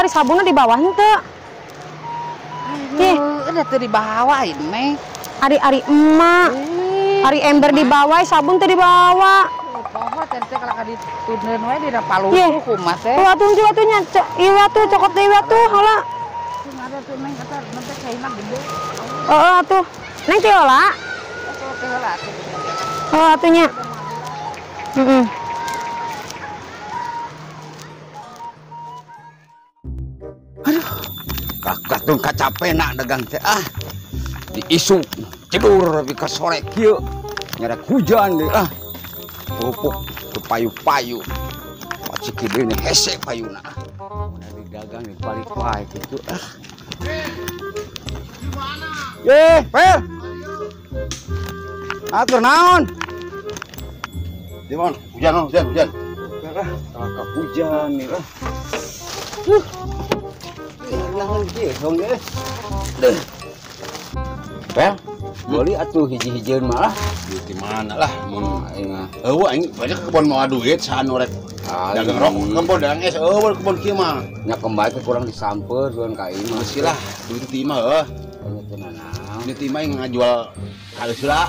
ari sabunna di bawah henteu. Ih, udah teu dibawa ini. Ari-ari emak. Ari ember dibawa, sabun teu dibawa. Poho teh kalau ka dituneun we dina paluku kumaha teh. Tuh atuh henteu atuh nya. Ieu atuh cokot deui atuh heula. Ada tuh neng kata nanti kaina gede. Heeh atuh. Neng teh heula. Oh atuh nya. Heeh. Aduh. Kakak tuh kacapeuna dagang teh ah. Diisuk tidur lebih ke sore kieu. Nyerek hujan deui ah. Pupuk teu payu-payu. Pacik deui hese payuna. Udah didagang dibalik wae kitu ah. Ye, Pel. Atur naon? Di mana? Hujan, hujan, hujan. Ah, kalaka hujan nih ah. Naon kieu dong ge. Pel, beli atuh hiji-hijian malah. Di mana lah mun aing mah. Eueuh aing banyak ke kebon mawa duit saha nu rek dagang rokok kebon dagang es eueuh kebon kieu mah. Nya kembali kurang disamper suan ka aing mah. Geus lah duit ti imah heuh. Teu nanaon. Duit ti imah ngajual taleus heula.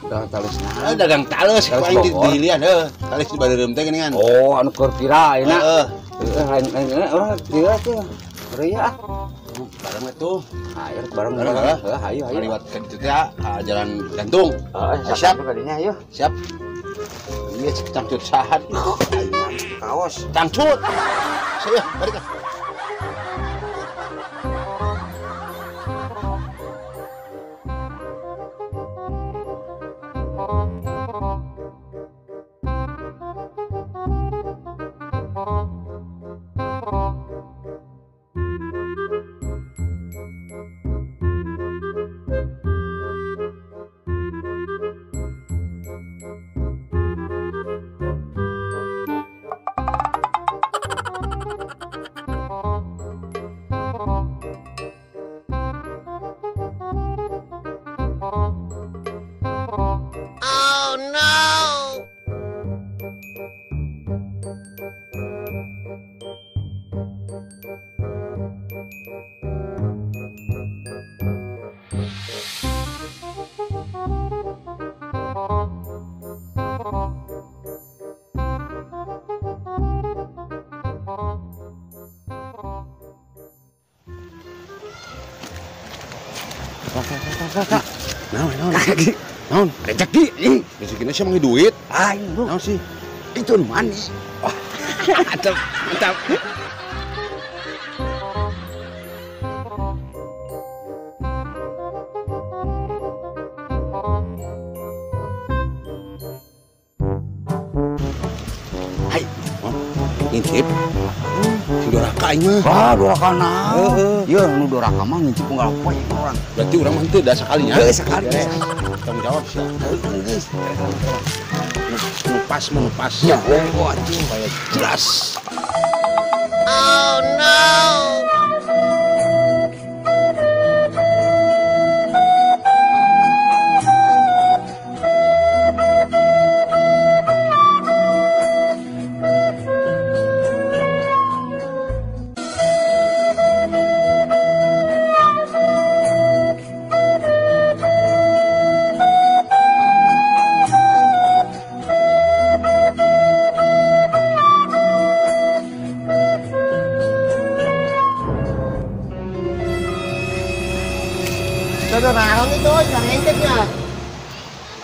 Dagang taleus naon? Dagang taleus aing dilian heuh. Taleus di bareum teh geuningan. Oh, anu keur pira ayeuna. Heeh. Heeh, lain urang pira teh. Ria ah. Bareng atuh. Ayo bareng bareng. Heeh, hayu hayu. Liwat ka ditu teh jalan jantung. Heeh, siap. Kadinya ayo. Siap. Ieu cangcut sahan. Kaos. Cangcut. Saya balik ah. Kak. Naon, naon. Naon, rezeki. Rezekina sia manggih duit. Aing, naon sih? Itu mandi. Wah, mantap, mantap. Hai, ngintip. Si doraka aing mah. Wah, doraka naon? Heeh. Ieu nu doraka mah ngintip unggal poe urang. Berarti urang mah henteu da sakalinya. Heuh, sakali. Tanggung jawab sia. Heuh, geus. Nu pas mah nu pas. Ya, oh atuh supaya jelas. Oh no. Naon itu, ngintip ya?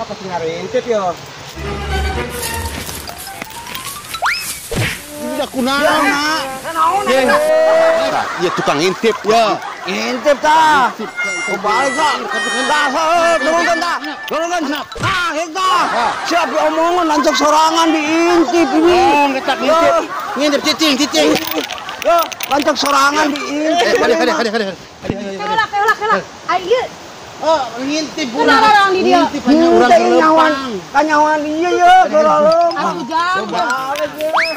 Apa sih ngintip ya? Udah kunaon, nak? Ya tukang ngintip ya. Ngintip ta. Balik ta. Tah, turunkan ta. Turunkan. Tah, eta. Siap diomongan lancok sorangan diintip ini. Oh, ngetak ngintip. Ngintip cicing, cicing. Yo, lancok sorangan diintip. Kade, kade, kade, kade. Heula, heula, heula. Ayo. Oh, ngintip urang. Di dia. Ngintip hanya urang kanyawan. Kanyawan ieu ye, leumpang. Atuh jang. Balik ye.